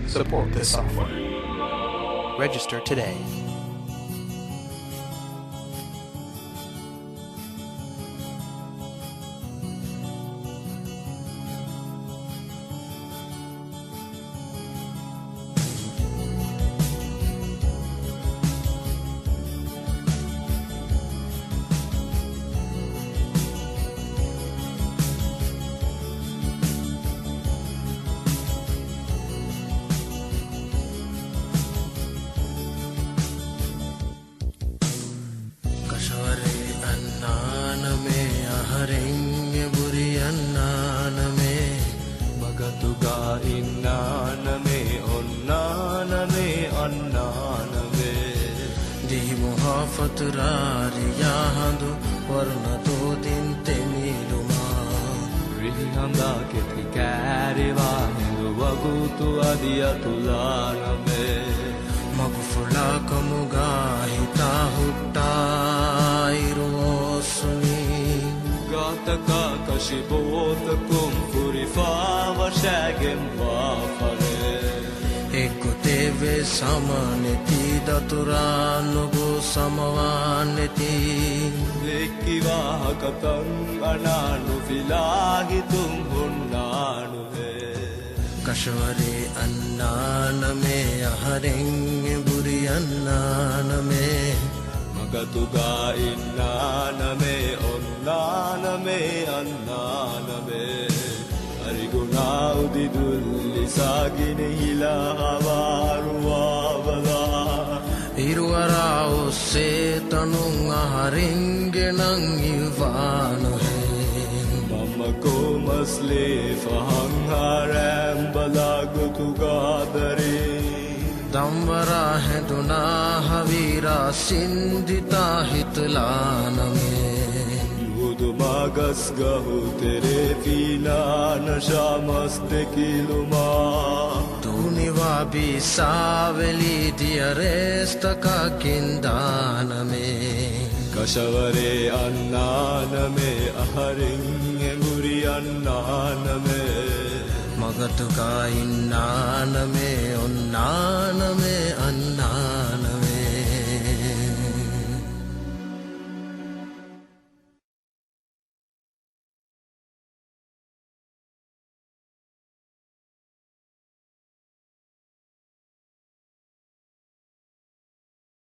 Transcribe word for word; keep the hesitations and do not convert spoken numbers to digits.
Support this software. Register today. ކަށަވަރޭ އަންނާނަމޭ، އަހަރެން އެބުރި އަންނާނަމޭ. މަގަތުގަ އިންނާނަމޭ، އޮންނާނަމޭ، އަންނާނަމޭ. ދިހިމުހާ ފަތުރާރިޔާ ހަނދު، ވަރުނަ ދޫދިން ތެމިލުމާ. ވިހި ހަނދާ ކެތި ކައިރިވާ ހިނދު، ވަގުތު އަދި އަތުލާނަމޭ. މަގުފުޅާ ކަމުގަ ހިތާ ހުއްޓާ އިރު އޮއްސުނީ. ގާތަކާ ކަށި ބޯތަކުން ފުރިފާ ވަށައިގެން ވާ ފަރެއް. އެއްގޮތެއް ވެސް ހަމަ ނެތި، ދަތުރާ ނުގޮސް ހަމަވާނެތީ. ދެއްކި ވާހަކަތައް އަނާ ނުފިލާ ހިތުން ހުންނާނު. ކަށަވަރޭ އަންނާނަމޭ، އަހަރެން އެބުރި އަންނާނަމޭ. މަގަތުގަ އިންނާނަމޭ، އޮންނާނަމޭ، އަންނާނަމޭ. އަރިގުނާ އުދިދުއްލި ސާގިނި ހިލާ ހަވާރުވާ ބަލާ. އިރުއަރާ އޮއްސޭ ތަނުން އަހަރެންގެ ނަން އިއްވާނުހޭ. މަންމަ ކޯމަސްލޭ ފަހަން ހާރައިން ބަލާ ގޮތުގަ ދަރި. ދަންވަރާ ހެނދުނާ ހަވީރާ ސިންދިތާ ހިތުލާނަމޭ. ހުދުމާ ގަސްގަހު ތެރޭ ފީނާ ނަޝާ މަސް ދެކިލުމާ. ދޫނިވާ ބީސާވެލި ދިޔަ ރޭސްތަކަށް ގެންދާނަމޭ. ކަށަވަރޭ އަންނާނަމޭ، އަހަރެން އެނބުރި އަންނާނަމޭ. މަގަތުގަ އިންނާނަމޭ، އޮންނާނަމޭ، އަންނާނަމޭ.